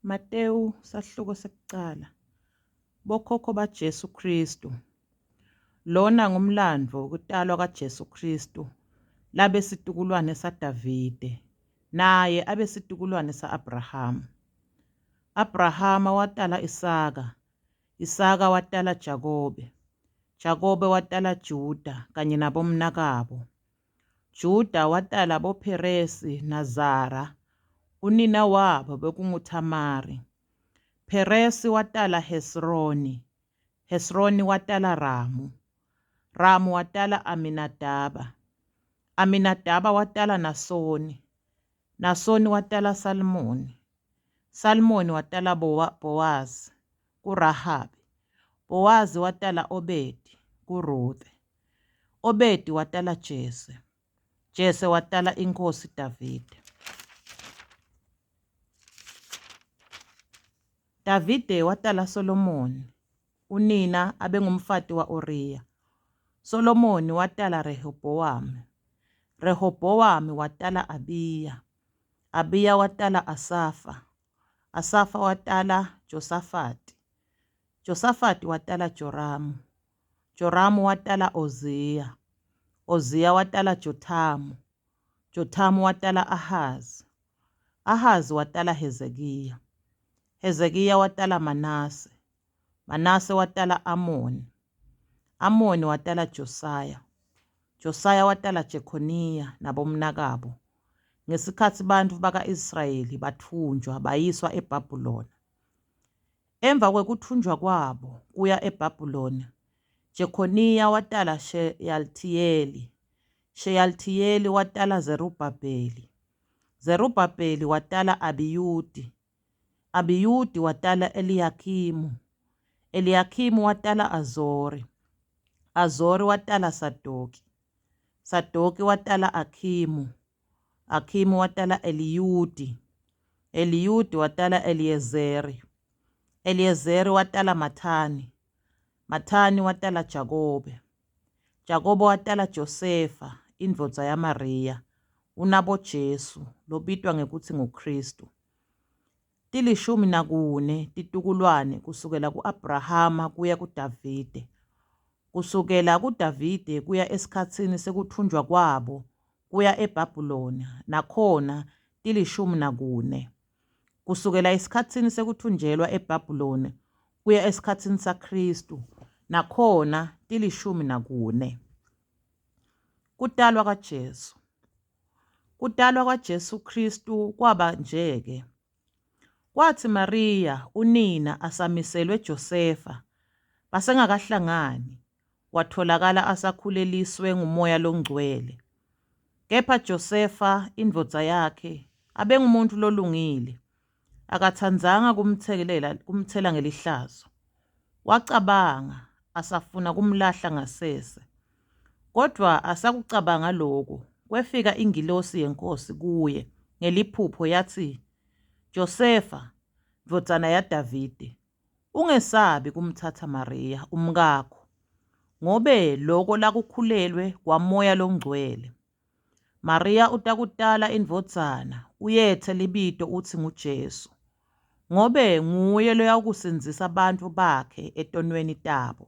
Matewu sahluko sekucala. Bokhokho baJesu Khristu. Lona ngumlandvo wekutalwa kwaJesu Khristu labe situkulwane saDavide, naye abe situkulwane sa-Abrahama. Abrahama watala Isaka, Isaka watala Jakobe, Jakobe watala Juda kanye nabomnakabo. Juda watala boPheresi naZara, unina wabo bekunguThamari. Pheresi watala Hesroni, Hesroni watala Ramu, Ramu watala Aminadaba, Aminadaba watala Nasoni, Nasoni watala Salmoni, Salmoni watala Bowazi kuRahabi, Bowazi watala Obedi kuRuthe, Obedi watala Jese, Jese watala inkhosi Davide. Davide watala Solomoni, unina abengumfati wa-Uriya. Solomoni watala Rehobowamu, Rehobowamu watala Abiya, Abiya watala Asafa, Asafa watala Josafati, Josafati watala Joramu, Joramu watala Oziya, Oziya watala Jothamu, Jothamu watala Ahazi, Ahazi watala Hezekiya, Hezekiya watala Manase, Manase watala Amoni, Amoni watala Josaya, Josaya watala Jekhoniya nabomnakabo ngesikhatsi bantfu baka-Israyeli batfunjwa bayiswa eBhabhulona. Emva kwekutfunjwa kwabo kuya eBhabhulona, Jekhoniya watala Sheyaltiyeli, Sheyaltiyeli watala Zerubhabheli, Zerubhabheli watala Abiyudi, Abiyudi watala Eliyakimu, Eliyakimu watala Azori, Azori watala Sadoki, Sadoki watala Akhimu, Akhimu watala Eliyudi, Eliyudi watala Eliyezeri, Eliyezeri watala Mathani, Mathani watala Jakobe. Jakobe watala Josefa, indvodza yaMariya, unaboJesu, lobitwa ngekutsi nguKhristu. Tilishumi nakune titukulwane kusukela ku-Abrahama kuya kuDavide, kusukela kuDavide kuya esikhatsini sekutfunjwa kwabo kuya eBhabhulona, nakhona tilishumi nakune. Kusukela esikhatsini sekuthunjelwa eBhabhulona kuya esikhatsini saKhristu, nakhona tilishumi nakune. Kutalwa kwaJesu. Kutalwa kwaJesu Khristu kwaba nje-ke. Kwatsi Mariya unina asamiselwe Josefa, basengakahlangani, watfolakala asakhuleliswe nguMoya Longcwele. Kepha Josefa, indvodza yakhe, abengumuntfu lolungile, akatsandzanga kumtselela kumtsela ngelihlazo. Wacabanga asafuna kumlahla ngasese. Kodvwa asakucabanga loko, kwefika ingilosi yeNkhosi kuye ngeliphupho yatsi, Josefa, ndvodzana yaDavide, Ungesabi kumtsatsa Mariya, umkakho, ngobe loko lakukhulelwe kwaMoya Longcwele. Mariya utakutala indvodzana, uyetse libito utsi nguJesu, ngobe nguye loyawukusindzisa bantfu bakhe etonweni tabo.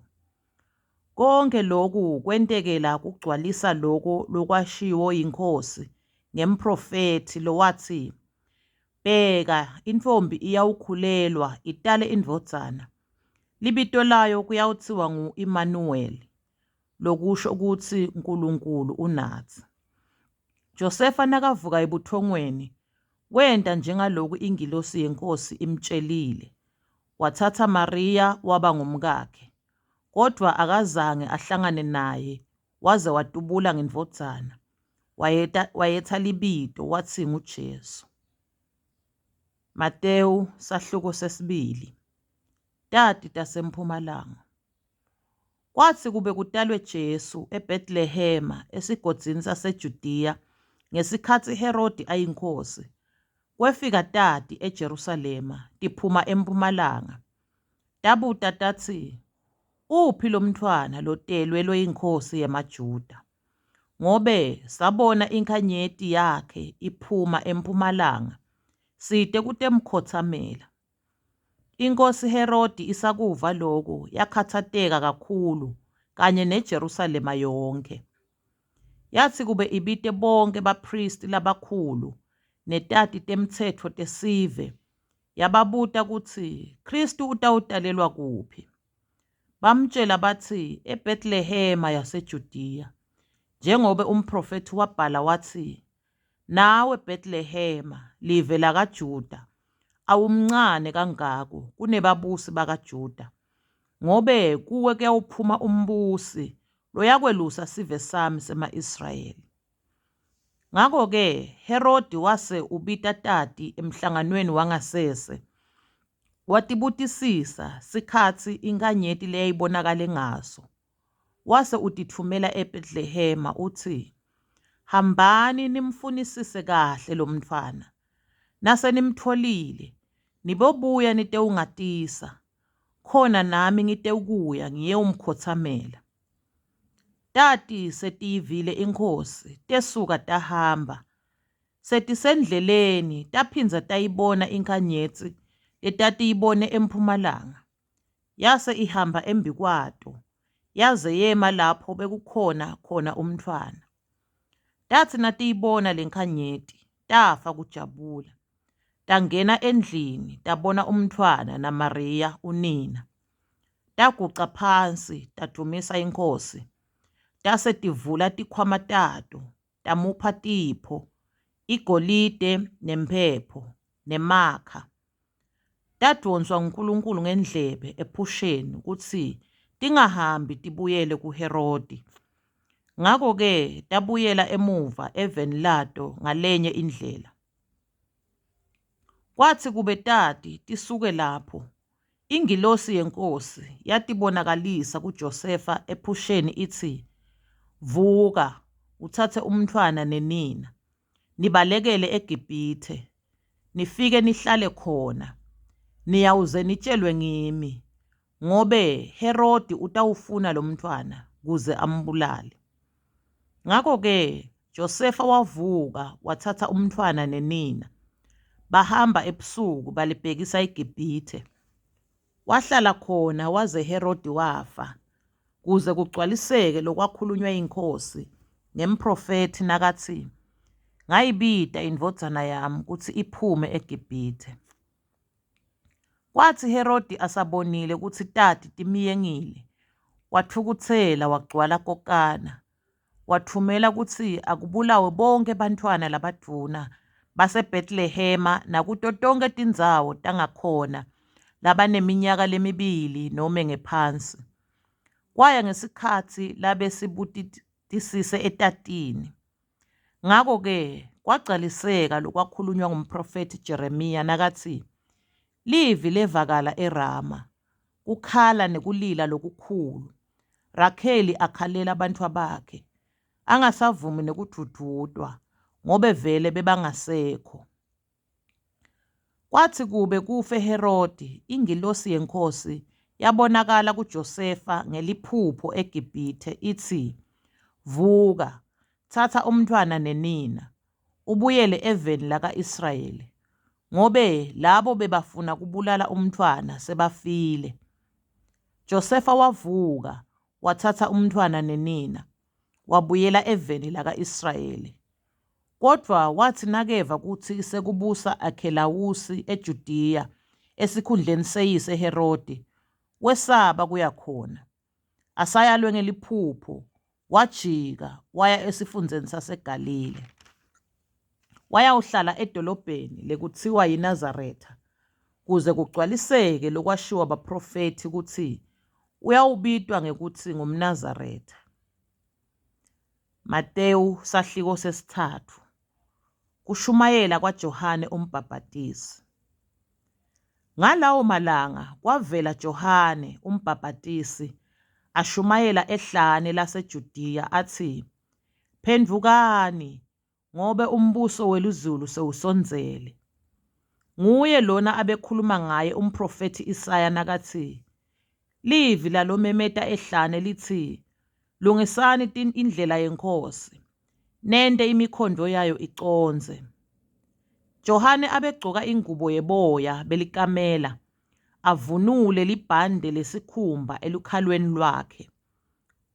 Konkhe loku kwentekela kugcwalisa loko lokwashiwo yiNkhosi ngemphrofethi lowatsi, Bheka, intfombi iyawukhulelwa, itale indvodzana, libito layo kuyawutsiwa ngu-Imanuweli, lokusho kutsi Nkulunkulu unatsi. Josefa nakavuka ebutfongweni, wenta njengaloku ingilosi yeNkhosi imtjelile, watsatsa Mariya waba ngumkakhe. Kodvwa akazange ahlangane naye waze watubula ngendvodzana, wayeta, wayetsa libito watsi nguJesu. Matewu sahluko sesibili. Tati taseMphumalanga. Kwatsi kube kutalwe Jesu eBhetlehema esigodzini saseJudiya ngesikhatsi Herodi ayinkhosi, kwefika tati eJerusalema tiphuma emphumalanga. Tabuta tatsi, Uphi lomntfwana lotelwe loyinkhosi yemaJuda? Ngobe sabona inkhanyeti yakhe iphuma emphumalanga, site kutemkhotsamela. Inkhosi Herodi isakuva loku yakhatsateka kakhulu kanye neJerusalema yonkhe. Yatsi kube ibite bonkhe baphristi labakhulu netati temtsetfo tesive, yababuta kutsi Khristu utawutalelwa kuphi. Bamtjela batsi, EBhetlehema yaseJudiya, njengobe umphrofethi wabhala watsi, Nawe Bhetlehema, live lakaJuda, awumncane kangako kunebabusi bakaJuda, ngobe kuwe kuyawuphuma umbusi loyakwelusa sive sami sema-Israyeli. Ngako-ke Herodi wase ubita tati emhlanganweni wangasese, watibutisisa sikhatsi inkhanyeti leyayibonakale ngaso. Wase utitfumela eBhetlehema utsi, Hambani nimfunisise kahle lomntfwana. Nase nimtfolile, nibobuya nitewungatisa, khona nami ngitewukuya ngiyewumkhotsamela. Tati setiyivile inkhosi, tesuka tahamba. Setisendleleni taphindza tayibona inkhanyetsi letatiyibone emphumalanga. Yase ihamba embikwato, yaze yema lapho bekukhona khona umntfwana. Tatsi natiyibona lenkhanyeti, tafa kujabula. Tangena endlini tabona umntfwana naMariya unina. Taguca phansi tadvumisa iNkhosi, tase tivula tikhwama tato tamupha tipho, igolide nemphepho nemakha. Tadvonswa nguNkulunkulu ngendlebe ephusheni kutsi tingahambi tibuyele kuHerodi. Ngako-ke tabuyela emuva eveni lato ngalenye indlela. Kwatsi kube tati tisuke lapho, ingilosi yeNkhosi yatibonakalisa kuJosefa ephusheni itsi, Vuka, utsatse umntfwana nenina, nibalekele eGibhithe, nifike nihlale khona, niyawuze nitjelwe ngimi, ngobe Herodi utawufuna lomntfwana kuze ambulale. Ngako-ke Josefa wavuka watsatsa umntfwana nenina, bahamba ebusuku balibhekisa eGibhithe. Wahlala khona waze Herodi wafa, kuze kugcwaliseke lokwakhulunywa yiNkhosi ngemphrofethi nakatsi, Ngayibita indvodzana yami kutsi iphume eGibhithe. Kwatsi Herodi asabonile kutsi tati timyengile, watfukutsela wagcwala kokana. Watfumela kutsi akubulawe bonkhe bantfwana labadvuna baseBhetlehema nakuto tonkhe tindzawo tangakhona labaneminyaka lemibili nome ngephansi. Kwaya ngesikhatsi labesibutisise etatini. Ngako-ke kwagcwaliseka lokwakhulunywa ngumphrofethi Jeremiya nakatsi, Livi levakala eRama, kukhala nekulila lokukhulu, Rakheli akhalela bantfwabakhe, angasavumi nekudvudvutwa, ngobe vele bebangasekho. Kwatsi kube kufe Herodi, ingilosi yeNkhosi yabonakala kuJosefa ngeliphupho eGibhithe itsi, Vuka, tsatsa umntfwana nenina, ubuyele eveni laka-Israyeli, ngobe labo bebafuna kubulala umntfwana sebafile. Josefa wavuka, watsatsa umntfwana nenina, wabuyela eveni laka-Israyeli. Kodvwa watsi nakeva kutsi sekubusa Akhelawusi eJudiya esikhundleni seyise Herodi, wesaba kuya khona. Asayalwe ngeliphupho, wajika waya esifundzeni saseGalile. Wayawuhlala edolobheni lekutsiwa yiNazaretha, kuze kugcwaliseke lokwashiwo baphrofethi kutsi uyawubitwa ngekutsi ngumNazaretha. Matewu sahliko sesitsatfu. Kushumayela kwaJohane uMbhabhatisi. Ngalawo malanga kwavela Johane uMbhabhatisi ashumayela ehlane laseJudiya atsi, Phendvukani, ngobe umbuso welizulu sewusondzele. Nguye lona abekhuluma ngaye umphrofethi Isaya nakatsi, Livi lalomemeta ehlane litsi, Lungisani indlela yeNkhosi, nente imikhondvo yayo icondze. Johane abegcoka ingubo yeboya belikamela, avunule libhande lesikhumba elukhalweni lwakhe.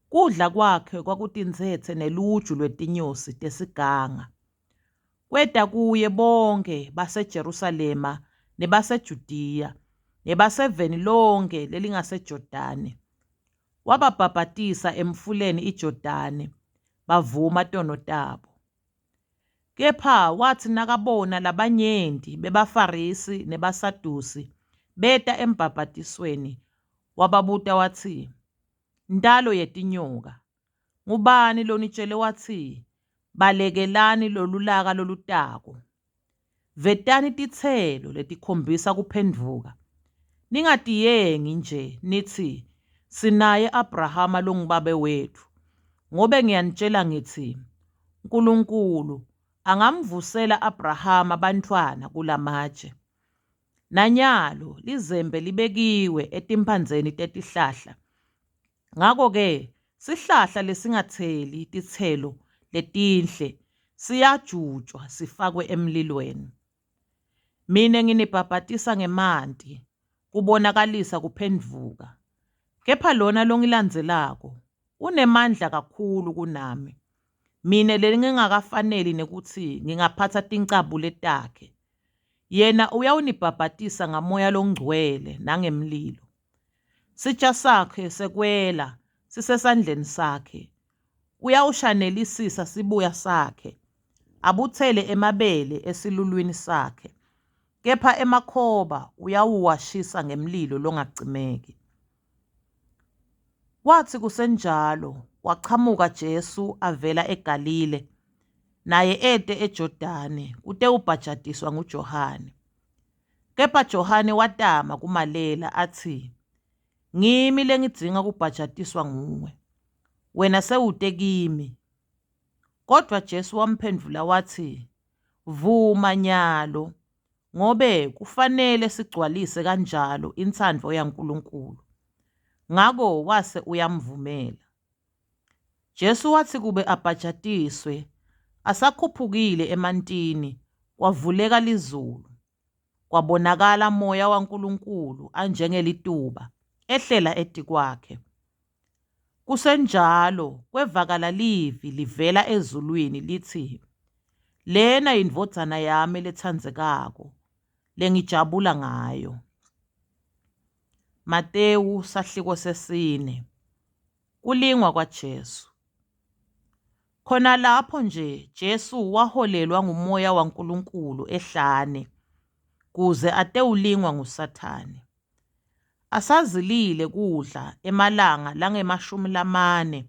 Kudla kwakhe kwakutintsetse neluju lwetinyosi tesiganga. Kweta kuye bonkhe baseJerusalema nebaseJudiya nebaseveni lonkhe lelingaseJordane. Wababhabhatisa emfuleni iJordane, bavuma tono tabo. Kepha watsi nakabona labanyenti bebaFarisi nebaSadusi beta embhabhatisweni, wababuta watsi, Ntalo yetinyoka, ngubani lonitjele watsi, Balekelani lolulaka lolutako? Vetani titselo letikhombisa kuphendvuka. Ningatiyengi nje nitsi, Sinaye Abrahama longubabe wetfu, ngobe ngiyanitjela ngitsi, Nkulunkulu angamvusela Abrahama bantfwana kulamatje. Nanyalo lizembe libekiwe etimphandzeni tetihlahla. Ngako-ke sihlahla lesingatseli titselo letinhle siyajutjwa sifakwe emlilweni. Mine nginibhabhatisa ngemanti kubonakalisa kuphendvuka, kepha lona longilandzelako unemandla kakhulu kunami, mine lengingakafaneli nekutsi ngingaphatsa tincabule takhe. Yena uyawunibhabhatisa ngaMoya Longcwele nangemlilo. Sitja sakhe sekwela sisesandleni sakhe, uyawushanelisisa sibuya sakhe, abutsele emabele esilulwini sakhe, kepha emakhoba uyawuwashisa ngemlilo longacimeki. Kwatsi kusenjalo wachamuka Jesu avela eGalile, naye ete eJordane kutewubhajatiswa nguJohane. Kepha Johane watama kumalela atsi, Ngimi lengidzinga kubhajatiswa nguwe, wena sewute kimi. Kodvwa Jesu wamphendvula watsi, Vuma nyalo, ngobe kufanele sigcwalise kanjalo intsandvo yaNkulunkulu. Ngako wase uyamvumela. Jesu watsi kube abhajatiswe, asakhuphukile emantini, kwavuleka lizulu. Kwabonakala Moya waNkulunkulu anjengelituba, ehlela etikwakhe. Kusenjalo kwevakala livi livela ezulwini litsi, Lena yiNdvodzana yami letsandzekako, lengijabula ngayo. Matewu sahluko sesine. Kulingwa kwaJesu. Khona lapho nje Jesu waholelwa nguMoya waNkulunkulu ehlane kuze atewulingwa nguSathane. Asazilile kudla emalanga langemashumi lamane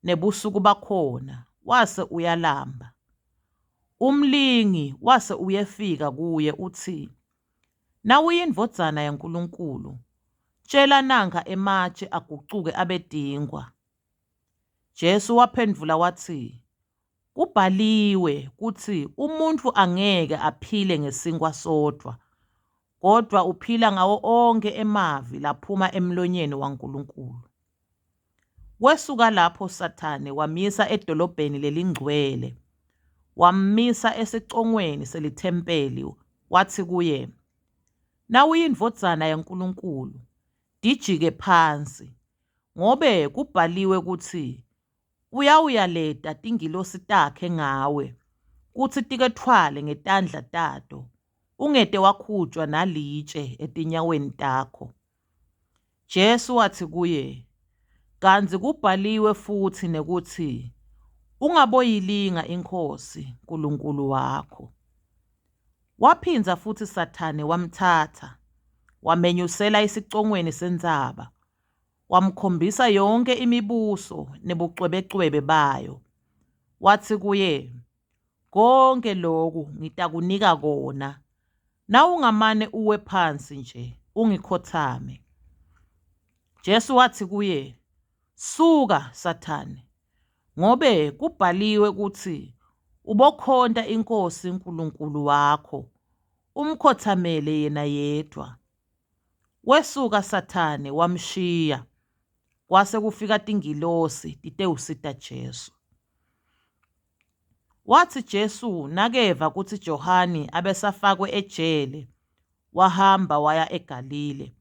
nebusuku bakhona wase uyalamba. Umlingi wase uyefika kuye utsi, NawuyiNdvodzana yaNkulunkulu, tjela nankha ematje agucuke abe tinkhwa. Jesu waphendvula watsi, Kubhaliwe kutsi umuntfu angeke aphile ngesinkwa sodvwa, kodvwa uphila ngawo onkhe emavi laphuma emlonyeni waNkulunkulu. Wesuka lapho Sathane wamyisa edolobheni lelingcwele, wammisa esicongweni selithempeli, watsi kuye, Nawuyindvodzana yaNkulunkulu, dijike phansi, ngobe kubhaliwe kutsi, Uyawuyaleta tingilosi takhe ngawe kutsi tiketfwale ngetandla tato, ungete wakhutjwa nalitje etinyaweni takho. Jesu watsi kuye, Kantsi kubhaliwe futsi nekutsi, Ungaboyilinga iNkhosi Nkulunkulu wakho. Waphindza futsi Sathane wamtsatsa, wamenyusela esicongweni sentsaba, wamkhombisa yonkhe imibuso nebucwebecwebe bayo. Watsi kuye, Konkhe loku ngitakunika kona, nawungamane uwe phansi nje ungikhotsame. Jesu watsi kuye, Suka, Sathane, ngobe kubhaliwe kutsi, Ubokhonta iNkhosi Nkulunkulu wakho, umkhotsamele yena yedvwa. Wesuka Sathane wamshiya, kwase kufika tingilosi titewusita Jesu. Watsi Jesu nakeva kutsi Johane abesafakwe ejele, wahamba waya eGalile.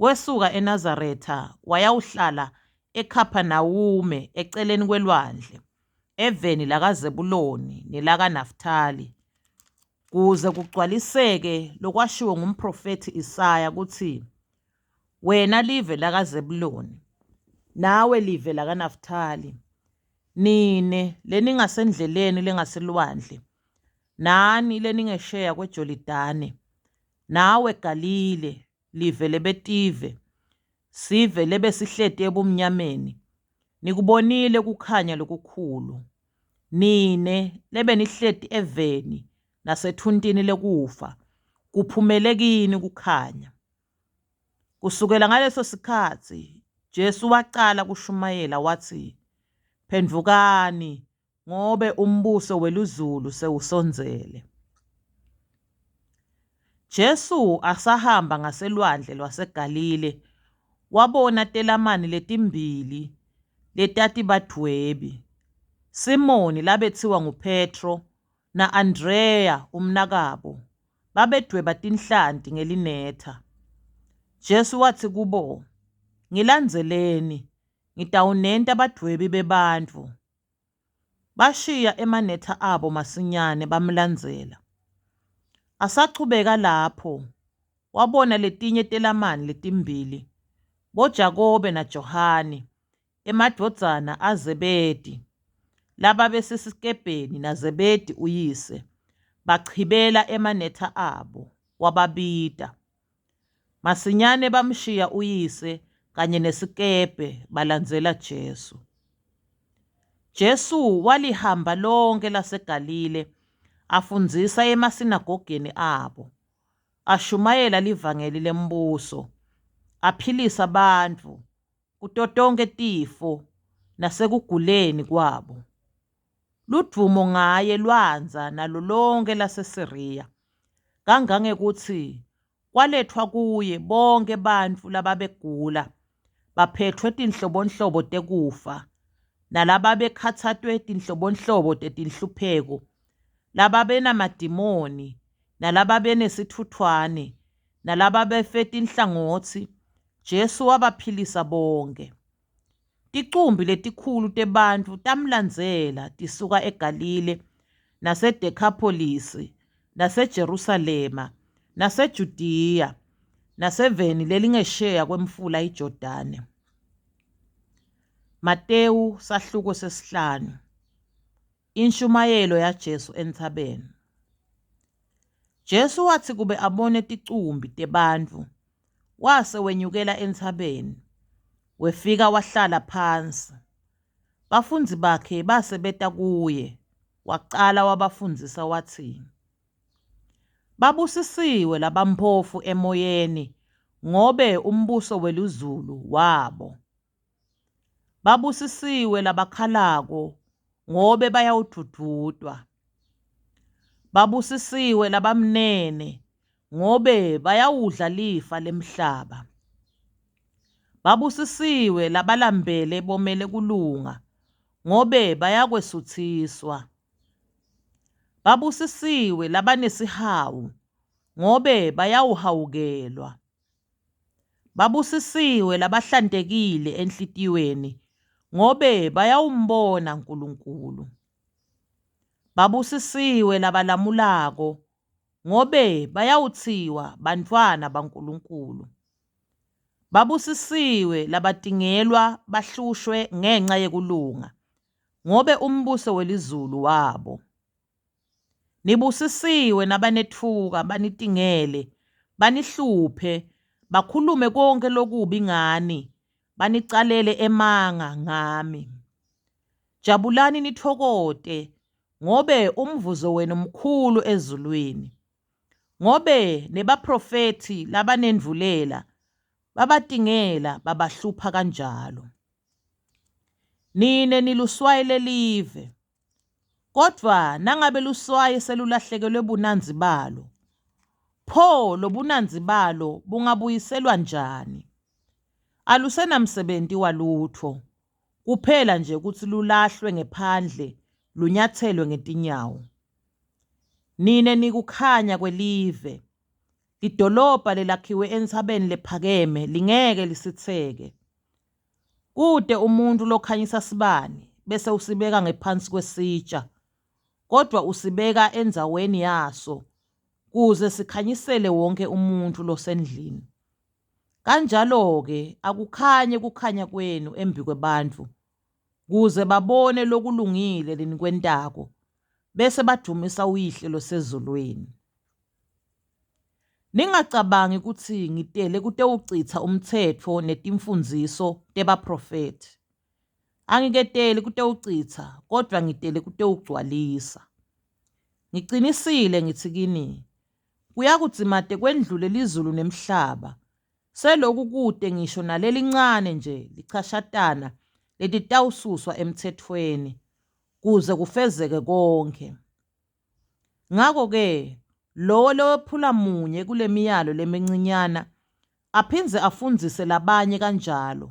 Wesuka eNazaretha wayawuhlala eKhaphanawume eceleni kwelwandle, eveni lakaZebuloni nelakaNaftali, kuze kugcwaliseke lokwashiwo ngumphrofethi Isaya kutsi, Wena live lakaZebuloni, nawe live lakaNaftali, nine leningasendleleni lengaselwandle, nani leningesheya kweJordane, nawe Galile, live lebetive, sive lebesihleti ebumnyameni, nikubonile kukhanya lokukhulu. Nine lebenihleti eveni nasetfuntini lekufa, kuphumele kini kukhanya. Kusukela ngaleso sikhatsi, Jesu wacala kushumayela watsi, Phendvukani, ngobe umbuso welizulu sewusondzele. Jesu asahamba ngaselwandle lwaseGalile, wabona telamani letimbili letatibadvwebi, Simoni labetsiwa nguPhetro na-Andreya umnakabo, babedweba tinhlanti ngelinetha. Jesu watsi kubo, Ngilandzeleni, ngitawunenta badwebi bebantfu. Bashiya emanetha abo masinyane bamlandzela. Asachubeka lapho, wabona letinye telamani letimbili, boJakobe naJohane, emadvodzana aZebedi, lababesesikebheni naZebedi uyise, bachibela emanetha abo, wababita. Masinyane bamshiya uyise kanye nesikebhe balandzela Jesu. Jesu walihamba lonkhe laseGalile afundzisa emasinagogeni abo, ashumayela livangeli lembuso, aphilisa bantfu kuto tonkhe tifo nasekuguleni kwabo. Ludvumo ngaye lwandza nalo lonkhe laseSiriya, kangangekutsi kwaletfwa kuye bonkhe bantfu lababegula, baphetfwe tinhlobonhlobo tekufa, nalababekhatsatwe tinhlobonhlobo tetinhlupheko, lababenamadimoni, nalababenesitfutfwane, nalababefe tinhlangotsi, Jesu wabaphilisa bonkhe. Ticumbi letikhulu tebantfu tamlandzela tisuka eGalile, naseDekhapholisi, naseJerusalema, naseJudiya, naseveni lelingesheya kwemfula iJordane. Matewu sahluko sesihlanu. Inshumayelo yaJesu entsabeni. Jesu watsi kube abone ticumbi tebantfu, wase wenyukela entsabeni, wefika wahlala phansi. Bafundzi bakhe base beta kuye, wacala wabafundzisa watsi, Babusisiwe labamphofu emoyeni, ngobe umbuso welizulu wabo. Babusisiwe labakhalako, ngobe bayawudvudvutwa. Babusisiwe labamnene, ngobe bayawudla lifa lemhlaba. Babusisiwe labalambele bomele kulunga, ngobe bayakwesutsiswa. Babusisiwe labanesihawu, ngobe bayawuhawukelwa. Babusisiwe labahlantekile enhlitiyweni, ngobe bayawumbona Nkulunkulu. Babusisiwe labalamulako, ngobe bayawutsiwa bantfwana baNkulunkulu. Babusisiwe labatingelwa bahlushwe ngenca yekulunga, ngobe umbuso welizulu wabo. Nibusisiwe nabanetfuka, banitingele, banihluphe, bakhulume konkhe lokubi ngani, banicalele emanga ngami. Jabulani nitfokote, ngobe umvuzo wenu mkhulu ezulwini. Ngobe nebaphrofethi labanendvulela babatingela babahlupha kanjalo. Nine niluswayi lelive. Kodvwa nangabe luswayi selulahlekelwe bunandzi balo, pho lobunandzi balo bungabuyiselwa njani? Alusenamsebenti walutfo, kuphela nje kutsi lulahlwe ngephandle lunyatselwe ngetinyawo. Nine nikukhanya kwelive. Lidolobha lelakhiwe entsabeni lephakeme lingeke lisitseke. Kute umuntfu lokhanyisa sibane bese usibeka ngephansi kwesitja, kodvwa usibeka endzaweni yaso kuze sikhanyisele wonkhe umuntfu losendlini. Kanjalo-ke akukhanye kukhanya kwenu embikwebantfu, kuze babone lokulungile lenikwentako, bese badvumisa uYihlo losezulwini. Ningacabangi kutsi ngitele kutewucitsa umtsetfo netimfundziso tebaphrofethi. Angiketeli kutewucitsa, kodvwa ngitele kutewugcwalisa. Ngicinisile ngitsi kini, kuyakudzimate kwendlule lizulu nemhlaba, seloku kute ngisho nalelincane nje lichashatana letitawususwa emtsetfweni, kuze kufezeke konkhe. Ngako-ke lowo lowephula munye kulemiyalo lemincinyana aphindze afundzise labanye kanjalo,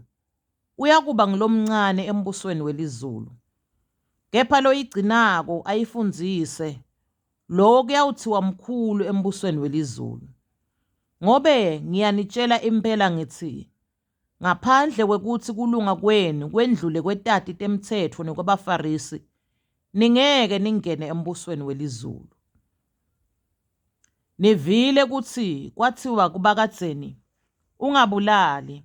uyakuba ngulomncane embusweni welizulu. Kepha loyigcinako ayifundzise, lowo kuyawutsiwa mkhulu embusweni welizulu. Ngobe ngiyanitjela impela ngitsi, Ngaphandle kwekutsi kulunga kwenu kwendlule kwetati temtsetfo nekwebaFarisi, ningeke ningene embusweni welizulu. Nivile kutsi kwatsiwa kubakadzeni, Ungabulali,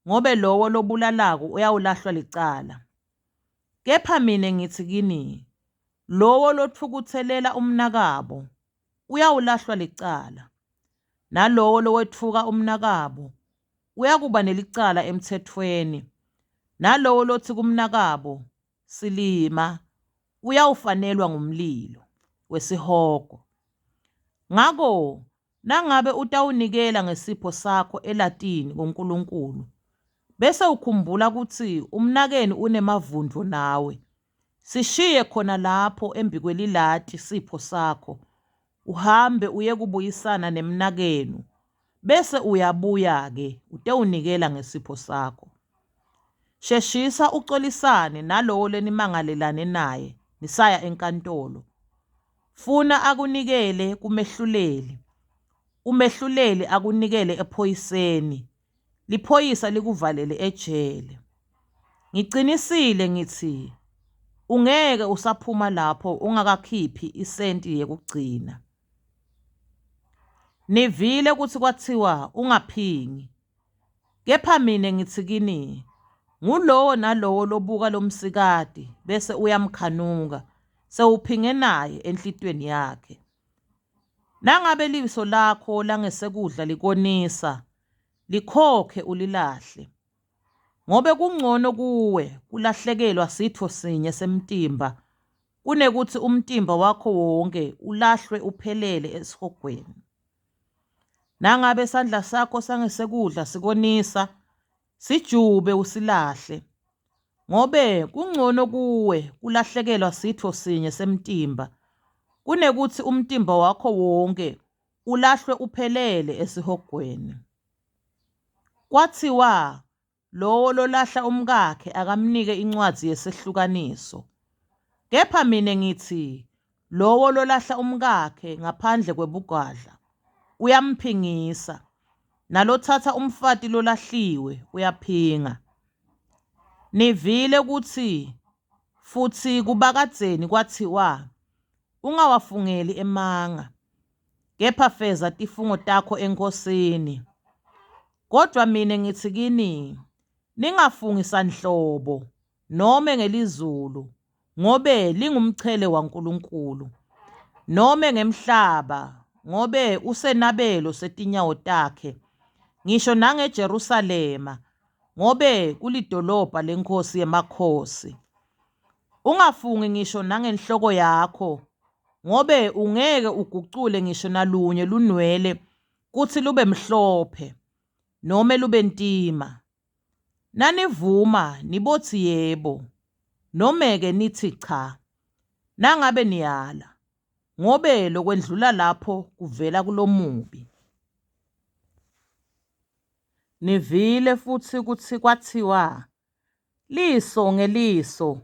ngobe lowo lobulalako uyawulahlwa licala. Kepha mine ngitsi kini, lowo lotfukutselela umnakabo uyawulahlwa licala, nalowo lowetfuka umnakabo uyakuba nelicala emtsetfweni, nalowo lotsi kumnakabo, Silima, uyawufanelwa ngumlilo wesihogo. Ngako nangabe utawunikela ngesipho sakho elatini kuNkulunkulu, bese ukhumbula kutsi umnakenu unemavundvo nawe, Sishiye khona lapho embikwelilati sipho sakho, uhambe uyekubuyisana nemnakenu, bese uyabuya-ke utewunikela ngesipho sakho. Sheshisa ucolisane nalowo lenimangalelane naye nisaya enkantolo, funa akunikele kumehluleli, umehluleli akunikele ephoyiseni, liphoyisa likuvalele ejele. Ngicinisile ngitsi ungeke usaphuma lapho ungakakhiphi isenti yekugcina. Nivile kutsi kwatsiwa ungaphingi. Kepha mine ngitsi kini, ngulowo nalowo lobuka lomsikati bese uyamkhanuka, sewuphinge naye enhlitiyweni yakhe. Nangabe liso lakho langesekudla likonisa, likhokhe ulilahle. Ngobe kuncono kuwe kulahlekelwa sitfo sinye semtimba kunekutsi umtimba wakho wonkhe ulahlwe uphelele esihogweni. Nangabe sandla sakho sangesekudla sikonisa, sijube usilahle. Ngobe kuncono kuwe kulahlekelwa sitfo sinye semtimba kunekutsi umtimba wakho wonkhe ulahlwe uphelele esihogweni. Kwatsiwa lowo lolahla umkakhe akamnike incwadzi yesehlukaniso. Kepha mine ngitsi lowo lolahla umkakhe ngaphandle kwebugwadla uyamphingisa, nalotsatsa umfati lolahliwe uyaphinga. Nivile kutsi futsi kubakadzeni kwatsiwa, Ungawafungeli emanga, kepha feza tifungo takho eNkhosini. Kodvwa mine ngitsi kini, ningafungi sanhlobo, nome ngelizulu, ngobe lingumchele waNkulunkulu, nome ngemhlaba, ngobe usenabelo setinyawo takhe, ngisho nangeJerusalema, ngobe kulidolobha leNkhosi yemakhosi. Ungafungi ngisho nangenhloko yakho, ngobe ungeke ugucule ngisho nalunye lunwele kutsi lube mhlophe nome lube ntima. Nanivuma nibotsi yebo, nome-ke nitsi cha, nangabe niyala, ngobe lokwendlula lapho kuvela kulomubi. Nivile futsi kutsi kwatsiwa, Liso ngeliso,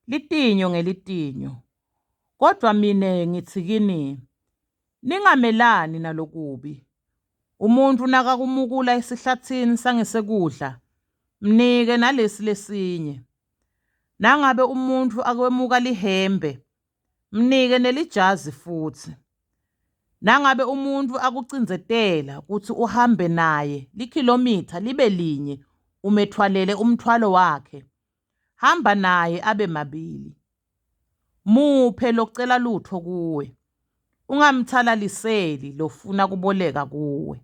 litinyo ngelitinyo. Kodvwa mine ngitsi kini, ningamelani nalokubi. Umuntfu nakakumukula esihlatsini sangesekudla, mnike nalesi lesinye. Nangabe umuntfu akwemuka lihembe, mnike nelijazi futsi. Nangabe umuntfu akucindzetela kutsi uhambe naye likhilomitha libe linye umetfwalele umtfwalo wakhe, hamba naye abe mabili. Muphe locela lutfo kuwe, ungamtsalaliseli lofuna kuboleka kuwe.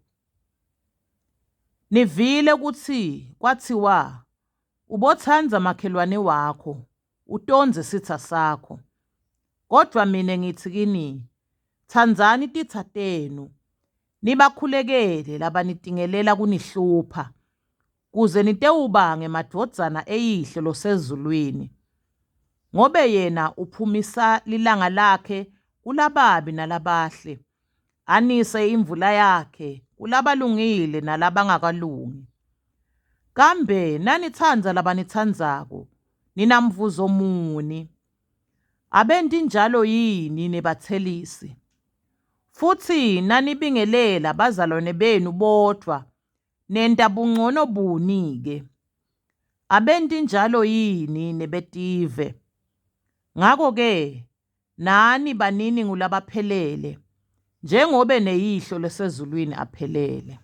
Nivile kutsi kwatsiwa, Ubotsandza makhelwane wakho, utondze sitsa sakho. Kodvwa mine ngitsi kini, tsandzani titsa tenu, nibakhulekele labanitingelela kunihlupha, kuze nitewuba ngemadvodzana eYihlo losezulwini. Ngobe yena uphumisa lilanga lakhe kulababi nalabahle, anise imvula yakhe kulabalungile nalabangakalungi. Kambe nanitsandza labanitsandzako, ninamvuzo muni? Abenti njalo yini nebatselisi? Futsi nanibingelela bazalwane benu bodvwa, nenta buncono buni-ke? Abenti njalo yini nebetive? Ngako-ke nani banini ngulabaphelele, njengobe neYihlo losezulwini aphelele.